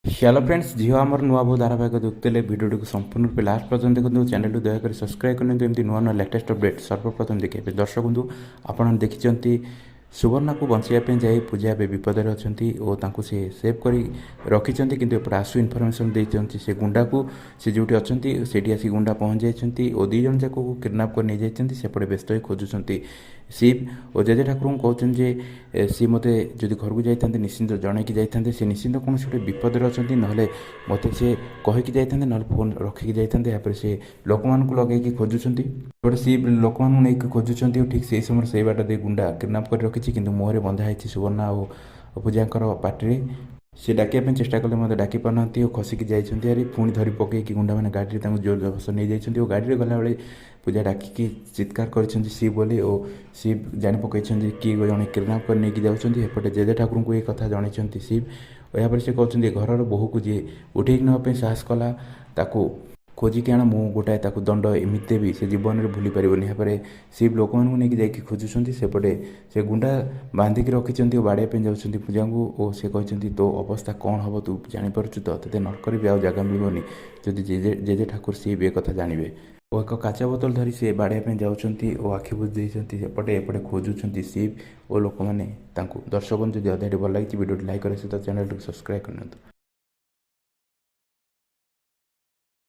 Hello friends, ଝିଅ ଆମର ନୂଆ ବୋହୂ ଧାରାବାହିକ ଦେଖୁଥିଲେ ଭିଡ଼ିଓଟିକୁ ସମ୍ପୂର୍ଣ୍ଣ ରୂପେ ଲାଷ୍ଟ ପର୍ଯ୍ୟନ୍ତ ଦେଖନ୍ତୁ। ଚ୍ୟାନେଲକୁ ଦୟାକରି ସବସ୍କ୍ରାଇବ୍ କରିନିଅନ୍ତୁ ଏମିତି ନୂଆ ନୂଆ ଲେଟେଷ୍ଟ ଅପଡ଼େଟ୍ ସର୍ବପ୍ରଥମ ଦେଖିବା ପାଇଁ। ଦର୍ଶକ ବନ୍ଧୁ, ଆପଣ ଦେଖିଛନ୍ତି ସୁବର୍ଣ୍ଣାକୁ ବଞ୍ଚାଇବା ପାଇଁ ଯାଇ ପୂଜା ଏବେ ବିପଦରେ ଅଛନ୍ତି ଓ ତାଙ୍କୁ ସେ ସେଭ୍ କରି ରଖିଛନ୍ତି। କିନ୍ତୁ ଏପଟେ ଆସୁ ଇନଫର୍ମେସନ୍ ଦେଇଛନ୍ତି ସେ ଗୁଣ୍ଡାକୁ, ସେ ଯେଉଁଠି ଅଛନ୍ତି ସେଇଠି ଆସି ଗୁଣ୍ଡା ପହଞ୍ଚି ଯାଇଛନ୍ତି ଓ ଦୁଇ ଜଣ ଯାକକୁ କିଡ଼ନାପ୍ କରି ନେଇଯାଇଛନ୍ତି। ସେପଟେ ବ୍ୟସ୍ତ ହୋଇ ଖୋଜୁଛନ୍ତି ଶିବ ଓ ଜେଜେ ଠାକୁରଙ୍କୁ କହୁଛନ୍ତି ଯେ ସିଏ ମୋତେ ଯଦି ଘରକୁ ଯାଇଥାନ୍ତେ, ନିଶ୍ଚିନ୍ତ ଜଣେଇକି ଯାଇଥାନ୍ତେ। ସେ ନିଶ୍ଚିନ୍ତ କୌଣସି ଗୋଟେ ବିପଦରେ ଅଛନ୍ତି, ନହେଲେ ମୋତେ ସେ କହିକି ଯାଇଥାନ୍ତେ, ନହେଲେ ଫୋନ୍ ରଖିକି ଯାଇଥାନ୍ତେ। ଏହାପରେ ସେ ଲୋକମାନଙ୍କୁ ଲଗେଇକି ଖୋଜୁଛନ୍ତି। ଗୋଟେ ଶିବ ଲୋକମାନଙ୍କୁ ନେଇକି ଖୋଜୁଛନ୍ତି ଓ ଠିକ୍ ସେଇ ସମୟରେ ସେଇ ବାଟ ଦେଇ ଗୁଣ୍ଡା କିଡ଼ନାପ୍ କରି ରଖିଛି, କିନ୍ତୁ ମୁହଁରେ ବନ୍ଧା ହେଇଛି ସୁବର୍ଣ୍ଣା ଓ ପୂଜାଙ୍କର ପାଟିରେ। ସେ ଡାକିବା ପାଇଁ ଚେଷ୍ଟା କଲେ ମଧ୍ୟ ଡାକି ପାରୁନାହାନ୍ତି ଓ ଖସିକି ଯାଇଛନ୍ତି ହାରି। ପୁଣି ଧରି ପକେଇକି ଗୁଣ୍ଡାମାନେ ଗାଡ଼ିରେ ତାଙ୍କୁ ଜୋର ଜବରଦସ୍ତ ନେଇଯାଇଛନ୍ତି ଓ ଗାଡ଼ିରେ ଗଲାବେଳେ ପୂଜା ଡାକିକି ଚିତ୍କାର କରିଛନ୍ତି ଶିବ ବୋଲି ଓ ଶିବ ଜାଣି ପକାଇଛନ୍ତି କିଏ ଜଣେ କିଡ଼ନାପ୍ କରି ନେଇକି ଯାଉଛନ୍ତି। ଏପଟେ ଜେଜେ ଠାକୁରଙ୍କୁ ଏ କଥା ଜଣାଇଛନ୍ତି ଶିବ ଓ ଏହାପରେ ସେ କହୁଛନ୍ତି, ଘରର ବୋହୂକୁ ଯିଏ ଉଠେଇକି ନେବା ପାଇଁ ସାହସ କଲା, ତାକୁ ଖୋଜିକି ଆଣ, ମୁଁ ଗୋଟାଏ ତାକୁ ଦଣ୍ଡ ଏମିତି ଦେବି ସେ ଜୀବନରେ ଭୁଲି ପାରିବନି। ଏହାପରେ ଶିବ ଲୋକମାନଙ୍କୁ ନେଇକି ଯାଇକି ଖୋଜୁଛନ୍ତି। ସେପଟେ ସେ ଗୁଣ୍ଡା ବାନ୍ଧିକି ରଖିଛନ୍ତି ଓ ବାଡ଼େଇବା ପାଇଁ ଯାଉଛନ୍ତି ପୂଜାଙ୍କୁ ଓ ସେ କହିଛନ୍ତି, ତୋ ଅବସ୍ଥା କ'ଣ ହେବ ତୁ ଜାଣିପାରୁଛୁ ତ? ତୋତେ ନର୍କରେ ବି ଆଉ ଜାଗା ମିଳିବନି ଯଦି ଜେଜେ ଜେଜେ ଠାକୁର ଶିବ ଏ କଥା ଜାଣିବେ। ଓ ଏକ କାଚ ବୋତଲ ଧରି ସେ ବାଡ଼େଇବା ପାଇଁ ଯାଉଛନ୍ତି ଓ ଆଖି ବୁଜି ଦେଇଛନ୍ତି। ସେପଟେ ଏପଟେ ଖୋଜୁଛନ୍ତି ଶିବ ଓ ଲୋକମାନେ ତାଙ୍କୁ। ଦର୍ଶକ, ଯଦି ଅଧ୍ୟାୟଟି ଭଲ ଲାଗିଛି, ଭିଡ଼ିଓଟି ଲାଇକ୍ କରିବା ସହିତ ଚ୍ୟାନେଲଟିକୁ ସବସ୍କ୍ରାଇବ୍ କରିନିଅନ୍ତୁ।